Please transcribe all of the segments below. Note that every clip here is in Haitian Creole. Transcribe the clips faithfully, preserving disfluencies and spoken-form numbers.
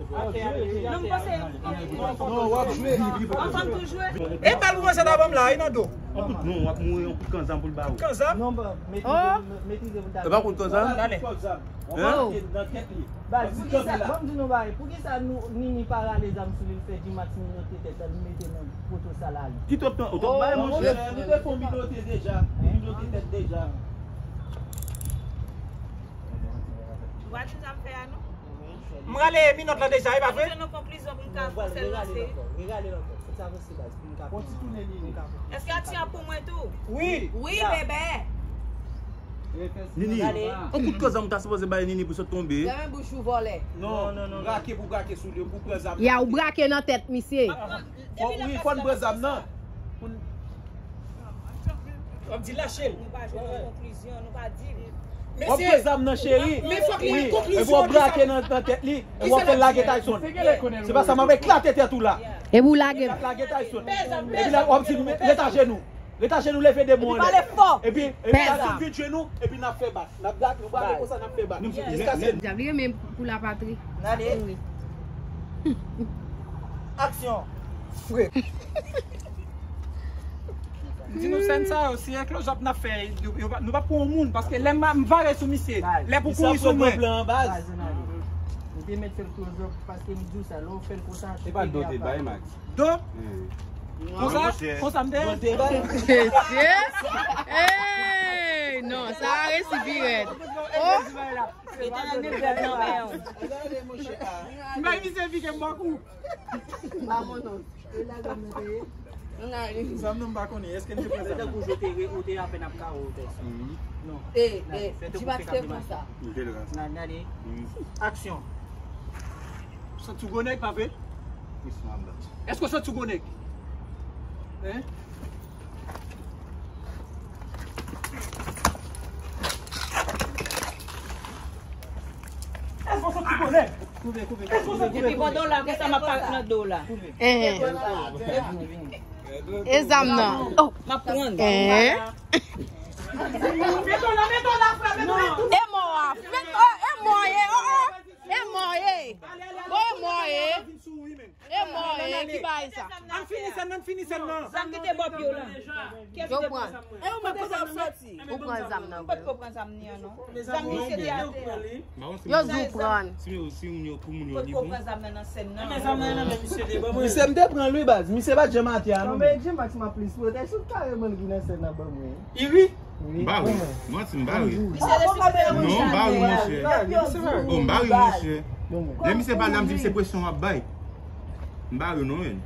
Non, m panse. Non, w ap jwe. Ansanm tou jwe. E bal ou manzè ta ban m la, e nan do. On kout non, w ap mouri, on kout kanzam pou l ba ou. Kanzam? Non, ba, metrize, metrize pou ta. E pa kout kanzam? Talè. Hein? Baz, poukisa, ban m di nou bagay, poukisa nou, Nini pa rale zam sou li, l fè G-Max minote tèt, l mete nan poto sal a li? Ki twòp tan, ou twòp bay, monchè. Monchè, nou te fè minote deja. Minote tèt deja. Ou pa di sa m fè a, non? M rale minòt la deja, e pa vre? Jwenn yon konklizyon pou m ka fè sèl lanse. Rale l ankò, rale l ankò. Fòk sa avanse, baz, pou m ka pran. Èske a ti an pou mwen tou? Wi. Wi, bebe. Nini, on kout kanzam ou ta sipoze bay Nini pou sot tonbe. Fèmen bouch ou, vòlè. Non, non, non, brake pou brake sou li, pou pran zam. Ya, ou brake nan tèt misye. Fò, wi, fò n pran zam nan. Pou n W ap di lache l. Nou pa jwenn yon konklizyon, nou pa di. W ap pran zam nan, cheri. Men fòk li gen konklisyon. Epi w ap brake nan, nan tèt li. Epi w ap fè l lage Tyson. Se pa sa, m ap eklate tèt ou la. Epi w lage. Lage Tyson. Epi la, w ap di, ret ajenou. Ret ajenou, leve de men w anlè. Epi, epi la, sou vit jenou, epi n ap fè bak. N ap brake, nou brake konsa, n ap fè bak. Jiskaske. Djab li renmen pou lapatri. N ale. Aksyon. Frè. Di nou sèn sa yo, si e close up n ap fè, yo, yo, nou p ap pran yon moun, paske lè m, m vare sou misye, lè pou kouri sou mwen. Ou te mèt fè l close up, paske m di w sa, lè w fè l konsa, se pa do te bay, Max. Do? Konsa, konsa m te. Do te bay. Mesye! Ey, non, sa a resi pi rèd. Oh! M bay misye pike m bò kou. Pa mon non. E la zam nan te ye? Zam nan m pa konnen. Èske n te pran zam nan? Tankou ou te, ou te apèn ap kawo tè sa. Non. E, e, G-Max te pran sa. N ale. Aksyon. Santi w gwo nèg, pa vre? Èske w santi w gwo nèg? Hein? Èske w santi w gwo nèg? Koupe, koupe, koupe. Depi pandan w la, konsa m ap parèt nan do w la. E zam nan. Oh. M ap pran. Eh. Mete w la, mete w la, frè, mete w la. E mò a. E mò ye. Oh, oh. E mò ye. Bon, e mò ye. E mò ye. Ki bagay sa? Ann fini sèn nan, ann fini sèn nan. Zam ki te bò pye w la. Yo pran. E ou menm kote w ap soti? Ou pran zam nan. Ou potko pran zam ni an non. Zam misye te atè a. Yo di w pran. Si yo, si moun yo, pou moun yo li bon. Potko pran zam nan nan sèn nan. Men zam nan nan men misye te ban mwen. Misye m te pran l wi baz. Misye pa t janm atè a non. Non men G-Max m ap plis pwotèj sou kareman l ki nan sèn nan ban mwen. I ri? M pa ri. Manti, m pa ri. Non, m pa ri, monchè. Oh, m pa ri, monchè. Lè misye pale la, m di misye presyon w ap bay. M pa ri, non, men.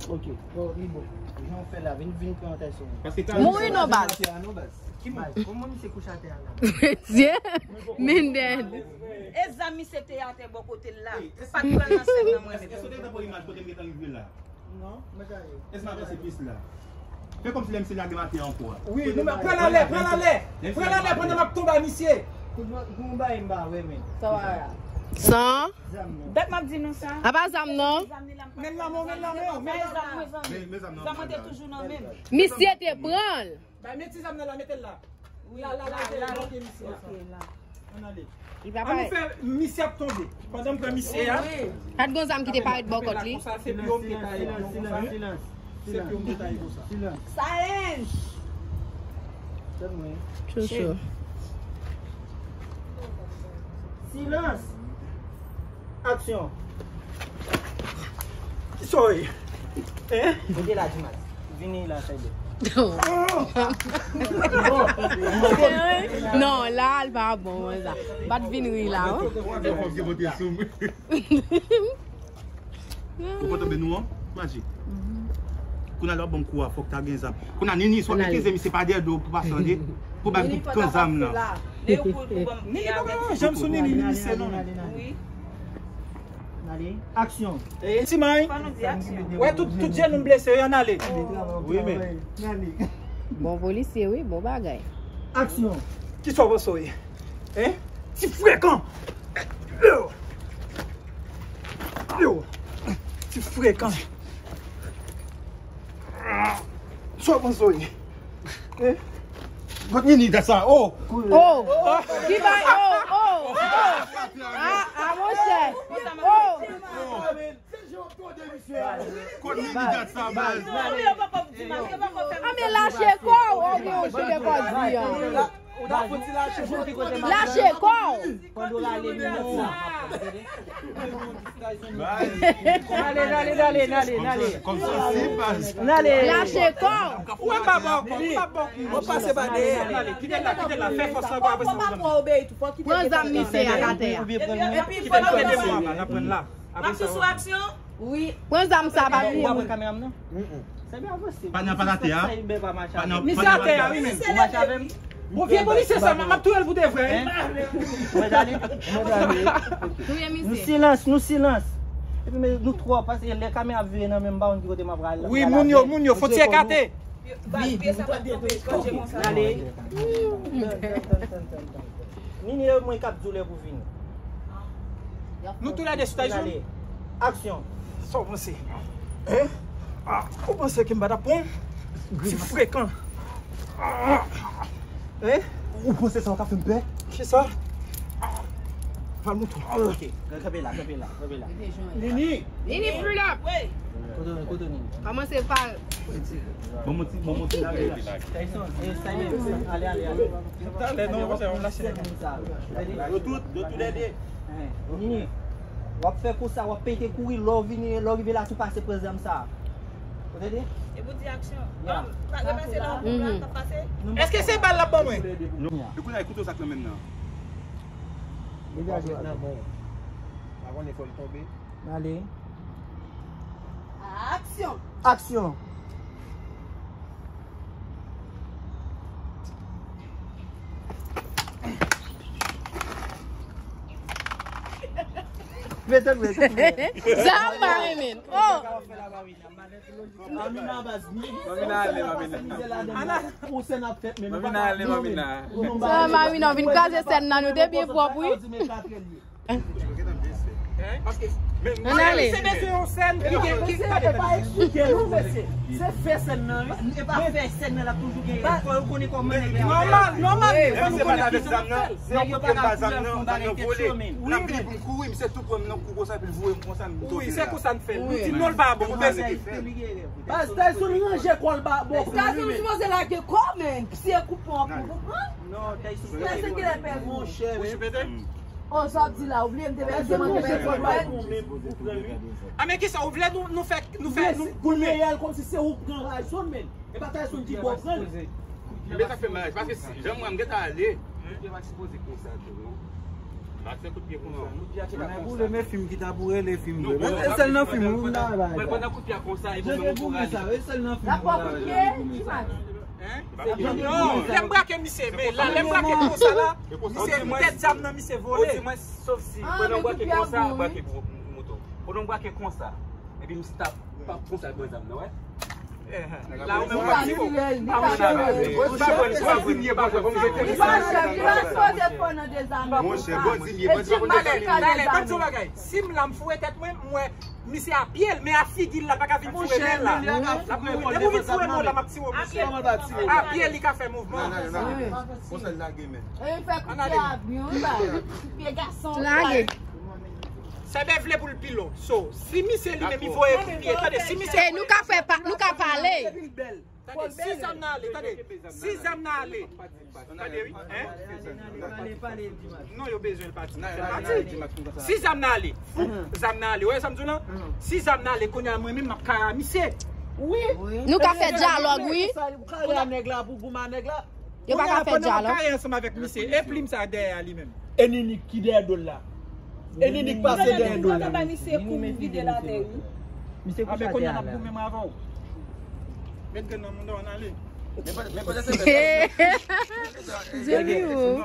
Ok, bon, li bon. Jan w fè la, vin, vin pran tèt sou mwen. Paske mouri non, baz. Ki moun? Kòman misye kouche atè a la? Mesye, Mendel. E zam misye te atè bò kote l la. Pa t pran nan sèn nan mwen menm. Èske w te pran imaj kote m gentan rive la? Non, mwen ta ye. Èske m avanse plis la? Fè kòmsi lè misye lage m atè ankò a. Wi, nou mèt pran l anlè, pran l anlè. Pran l anlè pandan m ap tonbe a misye. Kout mwen, pou mwen bay m pa wè men. Sa w a la? San? Zam nan. Dat m ap di nou sa. Apa zam nan? Men nan men w, men nan men w, men nan men w. Men, men zam nan. Zam nan te toujou nan men m. Misye te pran l. Bay men ti zam nan la, mete l la. La, la, la, la, la, la, la. Ann ale. Ann nou fè misye ap tonbe. Pandan m pran misye a. Pa t gon zam ki te parèt bò kòt li. Konsa, se pye w m te taye. Silans, silans, silans. Se pye w m te taye konsa. Silans. Silence! Tande mwen. Cho, cho. Silans! Aksyon! Kisa w ye? Hein? Kote la, G-Max? Vini la, Saido. Non, la, l pa bon, sa. M pa t vin ri la, oh. Ou kontan ben nou an? Maji. Kounye a lè w ap ban m kou a, fòk ta gen zam. Kounye a Nini, swa metrize misye pa dèyè do pou pa sande. Pou ba m tout kan zam nan. Nini pa janm sou Nini, Nini se non. Wi. Aksyon. E ti may. Wè tout, tout jenou m blese, yo ann ale. Wi, men. Bon polisye, wi, bon bagay. Aksyon. Kisa w panse w ye? Hein? Ti frekan! Yo! Yo! Ti frekan! Sa w panse w ye? Hein? Kot Nini dat sa? Oh! Oh! Ki bay? Oh! Oh! Oh! Ah, ah, monchè! Oh! Kot Nini dat sa, baz? Ah, men lache kò w, ou gen yon jile kò di an. Lache kò w. N ale, n ale, n ale, n ale, n ale. Kòm sa, kòm sa, si, baz. N ale. Lache kò. Ou wè m pa bon, ou pa bon. Mwen pase pa dèyè. N ale, kite l la, kite l la, fè fòs ankò apre sa. Pran zam misye a atè a. Epi, epi, kite l la, n ap pran l la. Apre sa, sou aksyon? Wi. Pran zam sa, pa bliye. Ou pa pran kamera m nan? Sa byen avanse. Panan pa atè a. Misye atè a, wi, men. Ou mache avè m? Bon, vye polisye sa, m ap touye l pou de vrè. Mwen ale, mwen ale. Touye misye. Nou silans, nou silans. Epi men nou twò, paske lè kamera ap vire nan men m, m pa konn ki kote m ap pral. Wi, moun yo, moun yo, fon ti ekate. Wi, wi, wi. Ale. Nini e mwen k ap di w lè pou vini. Nou toulède sou Tayson. Ale. Aksyon. Sa w panse? Hein? Ah, ou panse ke m pa t ap pran w? Ti frekan. Ah. Hein? Ou panse sa w ka fè m pè? Kisa? Ah. Va l montre w. Ok. Kanpe la, kanpe la, kanpe la. Nini! Nini, pull up! Kote, kote Nini? Kòmanse pa Bon, mon ti, bon, mon ti. Tayson, e, Simon, ale, ale, ale. Talè, non, monchè, w ap lache. Yo tout, yo toulède. Nini, w ap fè konsa, w ap pete kouri, lè w vini, lè w rive la, tou pase pran zam sa. Ou tande? E pou di aksyon. Ya. Repase nan group la, sa pase. Èske se bal l ap ban mwen? Yo kounye a, kouto sa k nan men m nan. Degaje w nan men w. Pa konnen fò l tonbe. N ale. Aksyon! Aksyon! Mete, mete. Zam pa renmen. Oh! Mamina baz. Mamina ale, Mamina. Ana, ou sèn ap fèt, men nou pa ka ale, Mamina. Sa, Mamina, vin kraze sèn nan, nou te byen pwòp, wi. Ann ale. Se bezwen yon sèn ki gen, ki, e pa eksplike nou, mesye. Se fè sèn nan, wi. E pa fè sèn nan, l ap toujou gen. Fò yo konnen kòman nèg la. Nòmal, nòmal. Fò nou konnen ki jan n ap fè l. Nèg yo pa ka kouri al fè yon bagay tèt cho, men. L ap vini pou m kouri, misye tou pran m nan kou konsa, epi l voye m konsa, m tonbe la. Wi, se konsa n fè l. Nou di non, l pa bon, nou peze. Baz, Tayson ranje kò l ba bò pou li, men. Tayson sipoze lage kò, men. Si e kout pwen w ap pran, w ap pran. Non, Tayson. Tayson genlè pèdi. Monchè, men. Oh, sa w ap di la, ou bliye m te pèdi, mwen te pèdi kò l. A, men kisa, ou vle nou, nou fè, nou fè, nou kounye a l kòmsi se ou k pran rason, men. E pa Tayson ki ba w pran l. Men sa fè mal, paske si, jan mwen, m gentan ale. Kout pye pa sipoze konsa tou, non. Ba se kout pye konsa. Kout pye a te ka konsa. Boule, men fim ki ta pou rele fim vre. E sèl nan fim, ou la, la. Mwen pran kout pye a konsa, e pou mwen pou rale. E sèl nan fim. L ap pran kout pye, ti match. Hein? Non, lè m brake misye, men la, lè m brake konsa la, misye, m pèdi zam nan, misye vole. Sof si, pandan m brake konsa, brake pou moto. Pandan m brake konsa, epi m stop, pa konsa, pran zam nan, wè. La, ou menm, ou pa ti bon. Monchè, bon, di m ye, bon, di m ye. Talè, talè, ban m di yon bagay. Si m la, m foure tèt mwen, m wè misye a pye l, men a figi l la pa ka vin foure men l la. Depi w vin foure men w la, m ap tire w, mesye. A pye li ka fè mouvman. Konsa l lage men. Ann ale. Lage. Sèbè vle pou l pi long. So, si misye li menm li voye kout pye, tande, si misye. E nou ka fè pa, nou ka pale. Tande, si zam nan ale, tande, si zam nan ale. Tande, wi, hein? Non, yo bezwen l pati. Si zam nan ale, fou, zam nan ale. Ou wè sa m di w lan? Si zam nan ale, kounye a mwen menm, m ap kara misye. Wi. Nou ka fè dyalòg, wi. Kara nèg la pou goumen nèg la. Yo pa ka fè dyalòg. Kare ansanm avèk misye. E plim sa dèyè a li menm. E Nini ki dèyè do l la? E Nini k pase dèyè do l la? Misye kouche atè a la. Misye kouche atè a la. Met grenn nan mouda w, ann ale. Zemi ou.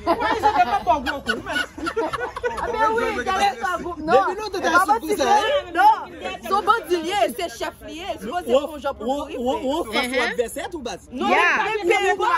Why is it that pa gwo kou, man? Abe wi, gade pa gwo. Non. Non. Se yon bandi l ye, se chèf li ye. Sipoze fè yon jan pou kouri. Ou anfas yon advèsè tou, baz. Non, li pi fò.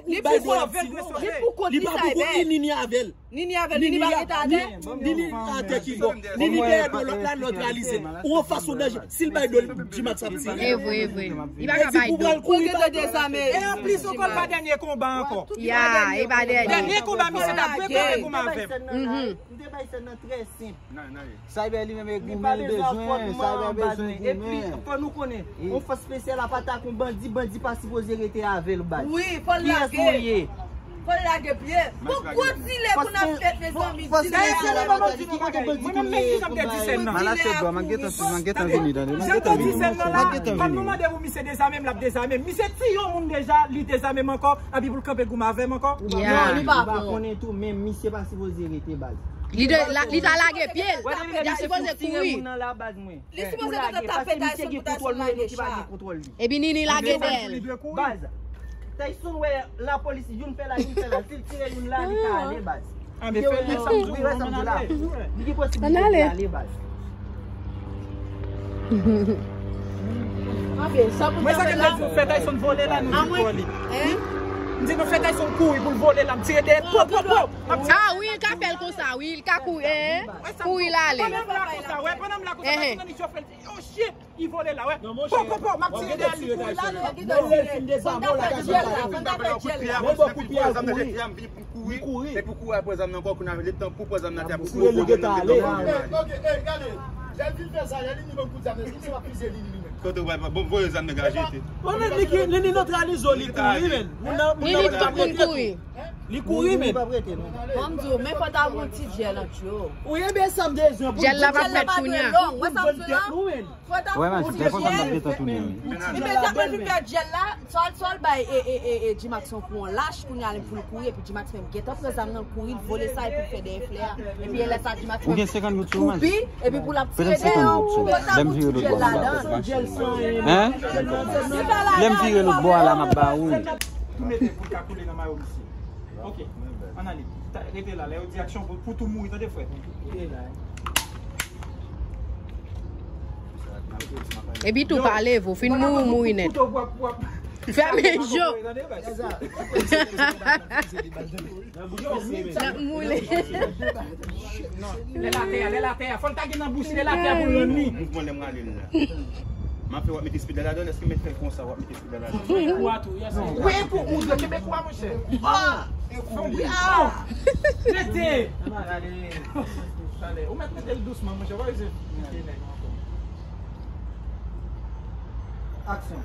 Li pi fò. Li pi fò. Li pa pou kou ni Nini avè l. Nini avè l, Nini pa rete atè. Nini atè ki bò. Nini dèyè do lòt la, lòt la li se. Ou anfas yon danje. Si l bay do l, G-Max ap tire. E vre, e vre. Li pa ka bay do. Ou gen dwa dezame. E anplis ankò, l pa dènye konba ankò. Ya, e pa dènye. Dènye konba, misye t ap prepare konba avè m. Mhm. M te bay sèn nan trè senp. Cyber li menm e goumen, l bezwen, Cyber bezwen goumen. Epi, fò nou konnen, yon fòs espesyal apa ta kon bandi, bandi pa sipoze rete avè l, baz. Wi, fò l lage. Kiyès nou ye? Fò l lage pye. Bon, gwo dile pou n ap fèt, mezanmi. Fòs espesyal apa ta di ki kote bandi tou ye? Malase dwa, m ap gentan, m ap gentan vini, tande, m ap gentan vini. Jan m te di sèn nan la, m ap nou mande pou misye dezame m, l ap dezame m. Misye tiye yon moun deja, li dezame m ankò, epi pou l kanpe goumen avè m ankò. Non, li pa konnen tou, men misye pa sipoze rete, baz. Li de, la, li ta lage pye l. Li sipoze kouri. Li sipoze gentan tape Tyson pou Tyson lage cha. Epi Nini lage dèyè l. Baz, Tyson wè lapolis, youn fè la, youn fè la. Si l tire youn la, li ka ale, baz. Li gen posiblite pou l ale, baz. Mwen sa ke m te di nou fè Tyson vole la, nou di pou li. M di nou fè Tyson kouri pou l vole la, m tire dèyè l, po, po, po. Ah wi, l ka fè l konsa, wi, l ka kouri, hein? Kouri l ale. Pandan m la konsa, wè, pandan m la konsa, Tyson annik chofè l, oh shit, li vole la, wè. Po, po, po, m ap tire dèyè l, li kouri la, li kouri la. Mwen lè l fin dezame w la, ka chita la. Men bon kout pye a kouri. Li kouri. Epi kouri apre zam nan ankò, kounye a, letan pou pran zam nan, te ap kouri. Tire li gentan ale. Ok, ok, ey, gade. Lè l fin fè sa, lè li ni bann kout zam, li se pa fize li, li menm. Kote w pral, bon, voye zam nan gaje te. Bon, men li ki, li, li neutralize w, li kouri, men. Moun nan, moun nan pa rete tou. Li kouri, men. Li pa rete, non. Bon, m di w, men fò ta yon ti djèl ant yo. Wi, ebyen, sa m te di w, pou djèl la pa fèt kounye a. Mwen sa m di w la. Fò ta yon ti djèl. Imedyatman li fè djèl la, sòl, sòl bay, e, e, e, e, G-Max yon kou yon lach, kounye a li pou l kouri, epi G-Max menm gentan pran zam nan, l kouri, l vole sa, epi l fè dèyè flè a. Epi e lè sa G-Max menm koupe, epi pou l ap tire dèyè, fò ta yon ti djèl ladan. Hein? Lè m vire lòt bò a la, m ap ba ou. Tou mete pou l ka koule nan mayo misye. Ok, ann ale. Rete la, lè yo di aksyon, pou, pou tou mouri, tande frè. Rete la. Epi tou pa leve, ou fin mouri, mouri nèt. Fèmen je w. N ap moule. Lè l atè a, lè l atè a, fò l ta gen nan bouch li, lè l atè a pou l rann li. Mouvman lè m rale l la. M ap fè w ap mete speed la ladan, lèske mèt fè l konsa, w ap mete speed la ladan. Kou a tou, yes. Wi, pou ou dwe kenbe kou a, monchè. Ah! Fè yon bri. Ah! Rete! Ou mèt mete l dousman, monchè. Aksyon.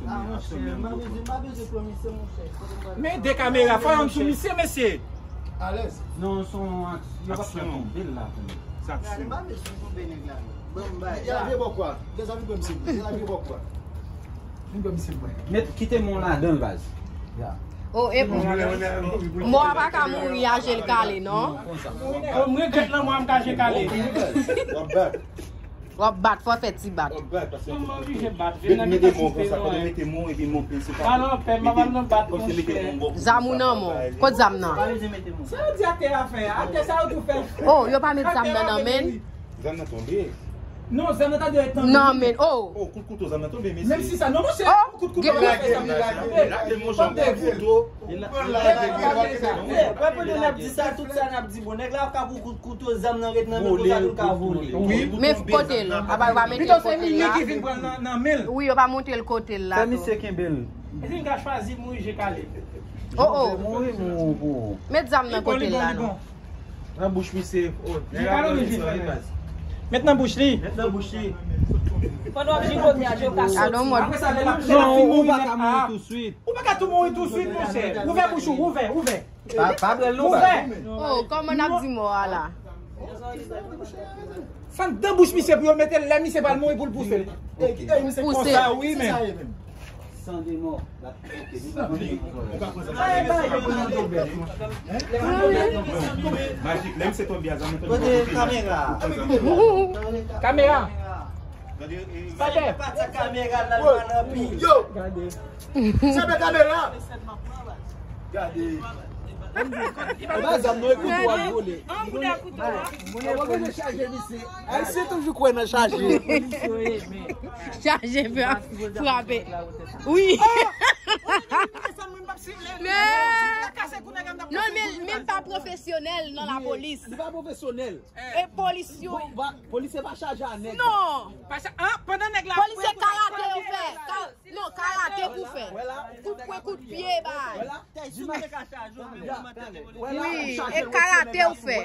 Ah, monchè, m pa bezwen, m pa bezwen pran misye, monchè. Men de kamera, fò yonn sou misye, mesye. Alèz. Non, se yon aksyon. Yo pa fè tonbe l la pou mwen. Se aksyon. M pa bezwen tonbe nèg la. Bon, bay. Vye bò kwa. Dèzami pran misye. Dèzami vye bò kwa. Met, kite men w ladan l, baz. Oh, e mò a pa ka mouri a je l kale, non? M regrèt lanmò a m ka je kale. W ap bat, fò fè ti bat. W ap bat, paske m oblije bat. Vin nan mitan site mwen. Mete men w konsa, mete men w epi men w plis. Pa nan pè, m pa nan bat, monchè. Zam ou nan men w. Kot zam nan? Se yon di atè a fè. Atè sa yo tou fè. Oh, yo pa met zam nan nan men l? Zam nan tonbe. Non, zam nan ta dwe nan men l. Nan men l, oh. Oh, kout kouto, zam nan tonbe, mesye. Menm si sa, non, monchè. Oh, kout kouto, lage, lage, lage, monchè, kout kouto. Wè, pandan n ap di sa, tout sa n ap di, bon, nèg la ap ka pou kout kouto, zam nan ret nan men l, konsa tou l ka vole. Wi. Men kote l, apa yo pa mete l kote l la? Pito se Nini ki vin pran nan, nan men l. Wi, yo pa monte l kote l la tou. Fè misye kenbe l. Epi m ka chwazi mouri je kale. Oh, oh. Mouri, mouri pou ou. Met zam nan kote l la, non. Nan bouch misye. Met nan bouch li. Met nan bouch li. Pandan w jigote a, je w ka soti. Apre sa, lè l ap, lè l ap fin mouri nèt. Ou pa ka tou mouri touswit, monchè. Ouvè bouch ou, ouvè, ouvè. Pa, pa pran l non, baz. Ouvè. Oh, kòman n ap di mò a la? Fè nan bouch misye pou yo mete l, lè misye pral mouri pou l pouse l. Pouse. Konsa, wi, men. San de mò. Majik, lè misye tonbe a, zanmi, tonbe. Kote kamera? Kamera. Sa fè? Yo! Gade. Sa fè kamera? Gade. E pa zam non, e kouto a vole. An koulè kouto a. Ou pa bezwen chaje misye. Ayisyen toujou kwè nan chaje. Chaje, frape. Wi. Men, non, men, men pa pwofesyonèl nan lapolis. Li pa pwofesyonèl. E polis yo. Polisye pa chaje a nèg. Non. Pa cha-, ah, pandan nèg la. Polisye karate yo fè. Ka-, non, karate pou fè. Kout pwen, kout pye, bay. Wi, e karate ou fè.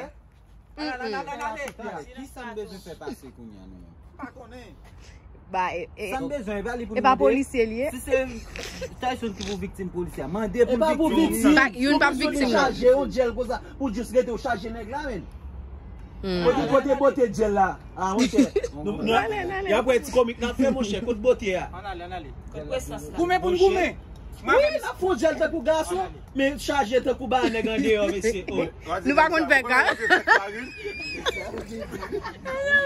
Ala, ala, ala, ala, ala. Ki sa m bezwen fè pase kounye a, nou menm? Pa konnen. Ba, e, e, sa m bezwen, e pa li pou nou de. E pa polisye li ye. Si se Tyson ki pou viktim polisye a, mande pou viktim. E pa pou viktim. Youn p ap viktim, non. Chaje yon djèl konsa, pou jis rete w chaje nèg la, menm. Kote, kote bote djèl la? Ah, monchè. Nou, nou, y ap wè ti komik n ap fè, monchè. Kote bote a? Ann ale, ann ale. Goumen pou n goumen. Wi, n ap fè yon djèl tankou gason, men chaje tankou ba nèg andeyò, mesye. Oh. Nou pa konn fè ka.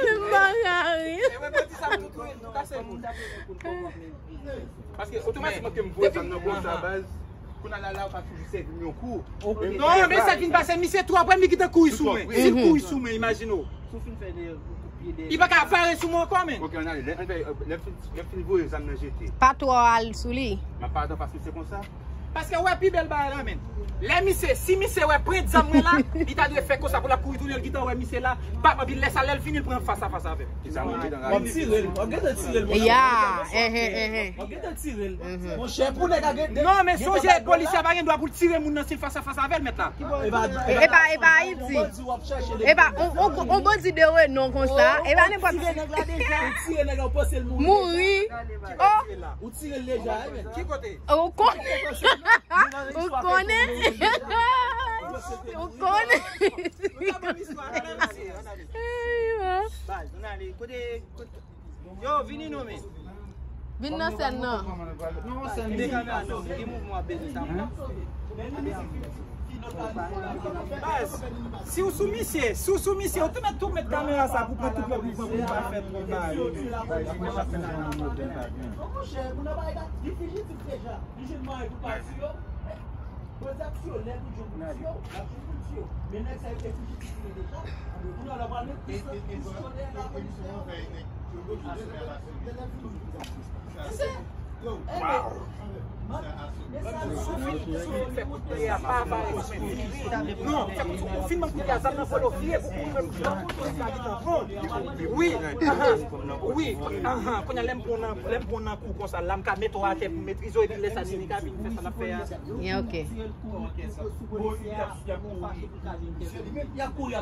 M pa ka ri. Paske otomatikman ke m voye sa nan konsa baz, kounye a la, la, ou ka toujou sèvi m yon kou. Non, men sa k vin pase, misye twò, apre m li gentan kouri sou mwen. Si l kouri sou mwen, imajine w. Li pa ka vare sou mwen ankò, men. Ok, ann ale. Lè, lè, lè, lè fin, lè fin voye zam nan jete. Pa twò al sou li. M ap parèt anfas misye konsa. Paske ou wè pi bèl bagay la, men. Lè misye, si misye wè pwent zam mwen la, li ta dwe fè konsa pou l ap kouri tounen, l gentan wè misye la. Pap, anpi lè sa, lè l fini, l pran fas a fas avè m. Ki sa mwen gentan rayi. W ap tire l, w ap gentan tire l, monchè. Ya, enhen, enhen. W ap gentan tire l. Monchè, pou nèg a gen. Non, men sonje, polisye a pa gen dwa pou l tire moun nan si l fas a fas avè l, mèt la. E pa, e pa Ayiti. E pa, on, on, on bandi de renon konsa. E pa nenpòt. Ou tire nèg la, ou panse l mouri. Mouri. Oh. Ou tire l deja, wi, men. Ki kote? Ou konnen. Ou konnen. Ou konnen. Baz, ann ale. Kote, kote, Yo, vini non, men. Vin nan sèn nan. Kite kamera non, men, gen mouvman w ap bezwen sa. Baz, si w sou misye, si w sou misye, ou te mèt tou mèt kamera sa pou pran tout lòt mouvman pou nou pa fè twòp bagay. Monchè, moun nan pa di fijitif deja. Li jwenn mari pou pati yo. Bandi ap tiye w, nèg ou jwenn pou tiye w, l ap jwenn pou l tiye w. Men nèg sa yo te fijitif li deja. Kounye a la pral met plis, plis yo dèyè la polis la. Se sa. Yo, enben, soufri, soufri fè kout pye a pa vare sou mwen. Non, fè kout, ou fin ban kout pye a, zam nan vole, w vire pou kouri menm jan pou polis la gentan pran w. Wi, anhan, wi, anhan. Kounye a lè m pran w nan, lè m pran w nan kou konsa, la m ka mete w atè pou m metrize w, epi lè sa vini, ka vin fè sa l ap fè a. Yeah, ok.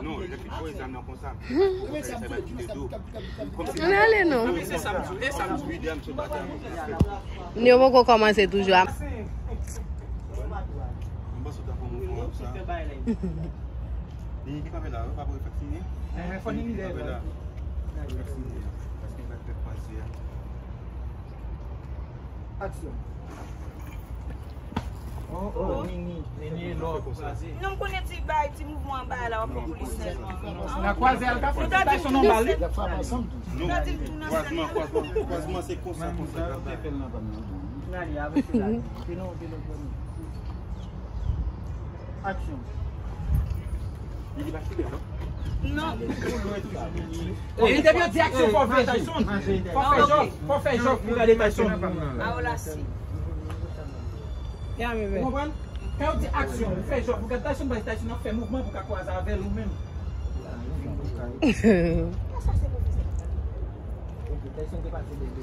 Non, lè fi voye zam nan konsa. Ann ale non. Yo poko kòmanse toujou a. Aksyon. Oh, oh, Nini, Nini, lò, kwaze. Non, m konnen ti bay, ti mouvman anba la, w ap pran pou li sèlman. Nan kwaze a, l ka fè ti bay sou non bal, wi. Y ap frape ansanm tou. Non, kwazman, kwazman, kwazman, se konsa, konsa. N ale avèk sila. Se non, se lòt bò. Aksyon. Non. E depi yo di aksyon, fò fè Tyson. Fò fè jòf, fò fè jòf pou gade Tyson. Ou konprann? Kan yo di aksyon, ou fè jòf pou gade Tyson, paske Tyson ap fè mouvman pou ka kwaze avè l ou menm. Tyson te pase bebe.